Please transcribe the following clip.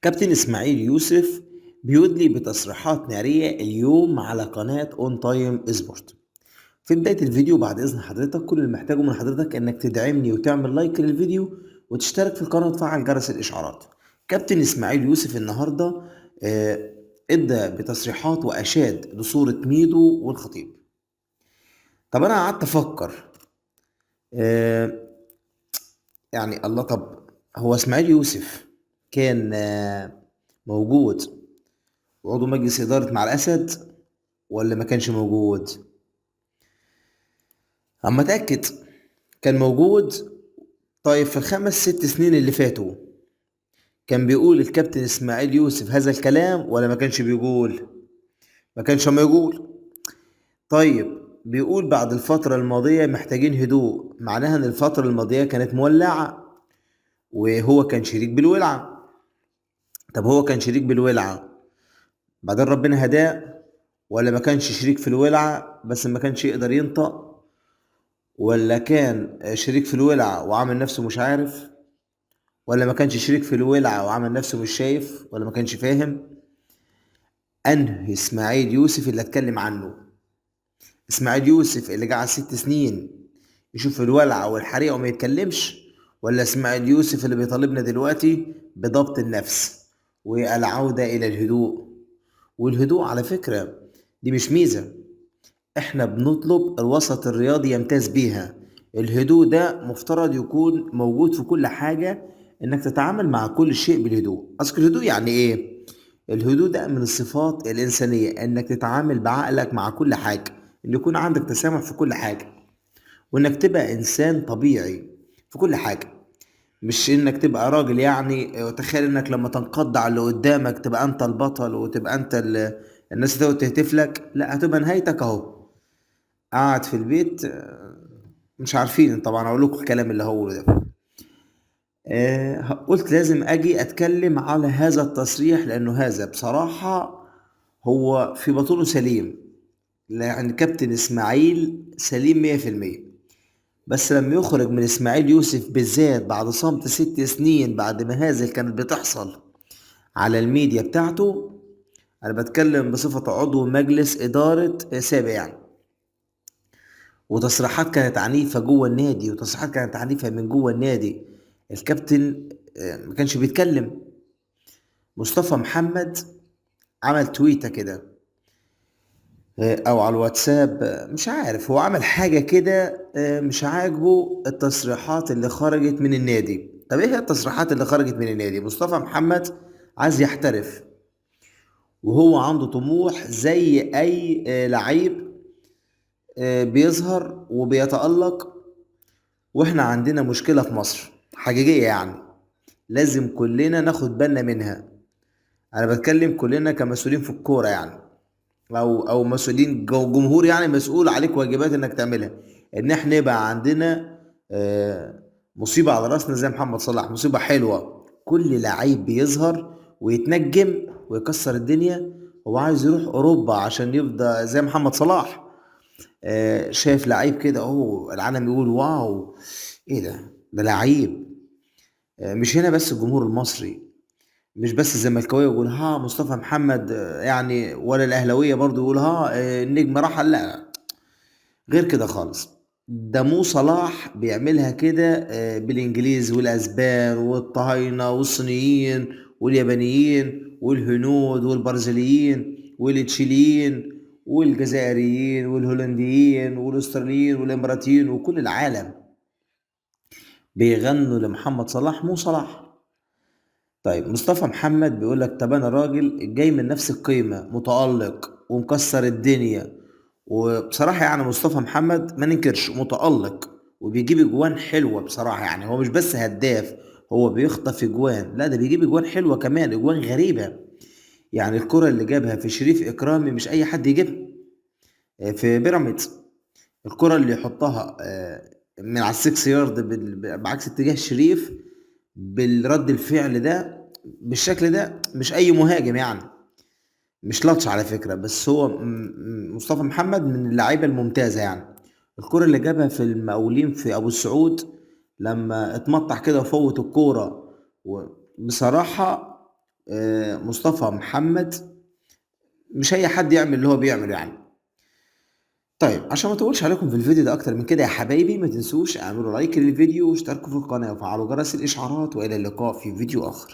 كابتن اسماعيل يوسف بيدلي بتصريحات نارية اليوم على قناة اون تايم سبورت. في بداية الفيديو بعد اذن حضرتك، كل اللي محتاجه من حضرتك انك تدعمني وتعمل لايك للفيديو وتشترك في القناة وتفعل جرس الاشعارات. كابتن اسماعيل يوسف النهاردة ادى بتصريحات واشاد بصورة ميدو والخطيب. طب انا قعدت افكر، يعني الله، طب هو اسماعيل يوسف كان موجود وعضو مجلس إدارة مع الأسد ولا ما كانش موجود؟ أما أتأكد كان موجود. طيب في ال5 6 سنين اللي فاتوا كان بيقول الكابتن اسماعيل يوسف هذا الكلام ولا ما كانش بيقول؟ ما كانش ما يقول. طيب بيقول بعد الفترة الماضية محتاجين هدوء، معناها ان الفترة الماضية كانت مولعة وهو كان شريك بالولعة. طب هو كان شريك بالولعة بعدين ربنا هداه، ولا ما كانش شريك في الولعة بس ما كانش يقدر ينطق، ولا كان شريك في الولعة وعامل نفسه مش عارف، ولا ما كانش شريك في الولعة وعامل نفسه مش شايف، ولا ما كانش فاهم؟ أنهي اسماعيل يوسف اللي اتكلم عنه؟ اسماعيل يوسف اللي قعد 6 سنين يشوف الولعة والحريقة وما يتكلمش، ولا اسماعيل يوسف اللي بيطالبنا دلوقتي بضبط النفس والعودة إلى الهدوء؟ والهدوء على فكرة دي مش ميزة، احنا بنطلب الوسط الرياضي يمتاز بيها. الهدوء ده مفترض يكون موجود في كل حاجة، انك تتعامل مع كل شيء بالهدوء. اصل الهدوء يعني ايه؟ الهدوء ده من الصفات الإنسانية، انك تتعامل بعقلك مع كل حاجة، ان يكون عندك تسامح في كل حاجة، وانك تبقى انسان طبيعي في كل حاجة، مش انك تبقى راجل وتخيل انك لما تنقض على اللي قدامك تبقى انت البطل وتبقى انت الناس تقعد تهتف لك. لا، هتبقى نهايتك اهو قاعد في البيت، مش عارفين. طبعا اقول لكم الكلام اللي هقوله ده. قلت لازم اجي اتكلم على هذا التصريح، لانه هذا بصراحة هو في بطونه سليم، لان كابتن اسماعيل سليم مية في المية. بس لما يخرج من اسماعيل يوسف بالذات بعد صمت 6 سنين، بعد مهازل كانت بتحصل على الميديا بتاعته، انا بتكلم بصفة عضو مجلس ادارة سابق وتصريحات كانت عنيفة جوه النادي، وتصريحات كانت عنيفة من جوه النادي. الكابتن ما كانش بيتكلم. مصطفى محمد عمل تويتة كده، او على الواتساب، مش عارف هو عمل حاجة كده، مش عاجبه التصريحات اللي خرجت من النادي. طب ايه هي التصريحات اللي خرجت من النادي؟ مصطفى محمد عايز يحترف، وهو عنده طموح زي اي لعيب بيظهر وبيتألق. واحنا عندنا مشكلة في مصر حقيقية، لازم كلنا ناخد بالنا منها. انا بتكلم كلنا كمسؤولين في الكورة او مسؤولين جمهور، مسؤول عليك واجبات انك تعملها، ان احنا يبقى عندنا مصيبة على راسنا زي محمد صلاح، مصيبة حلوة. كل لعيب بيظهر ويتنجم ويكسر الدنيا هو عايز يروح اوروبا عشان يفضل زي محمد صلاح. شايف لعيب كده اهو العالم يقول واو ايه ده، ده لعيب. مش هنا بس الجمهور المصري، مش بس الزملكاويه يقول ها مصطفى محمد، ولا الاهلاويه برضو يقول ها، النجم راح. لا، غير كده خالص. ده مو صلاح بيعملها كده، بالانجليز والاسبان والطهاينه والصينيين واليابانيين والهنود والبرازيليين والتشيليين والجزائريين والهولنديين والاستراليين والاماراتيين وكل العالم بيغنوا لمحمد صلاح مو صلاح. طيب مصطفى محمد بيقول لك طب انا راجل جاي من نفس القيمه، متالق ومكسر الدنيا. وبصراحه مصطفى محمد ما ننكرش متالق وبيجيب اجوان حلوه بصراحه، هو مش بس هداف، هو بيخطف اجوان، لا ده بيجيب اجوان حلوه كمان، اجوان غريبه. الكره اللي جابها في شريف اكرامي مش اي حد يجيبها في بيراميدز، الكره اللي يحطها، من على السكس يارد بعكس اتجاه شريف بالرد الفعل ده بالشكل ده مش اي مهاجم، مش لطش على فكرة، بس هو مصطفى محمد من اللعيبة الممتازة. الكرة اللي جابها في المقاولين في ابو السعود لما اتمطح كده وفوت الكورة، وبصراحة مصطفى محمد، مش اي حد يعمل اللي هو بيعمله يعني. طيب عشان ما اطولش عليكم في الفيديو ده اكتر من كده يا حبايبي، ما تنسوش اعملوا لايك للفيديو واشتركوا في القناة وفعلوا جرس الاشعارات، والى اللقاء في فيديو اخر.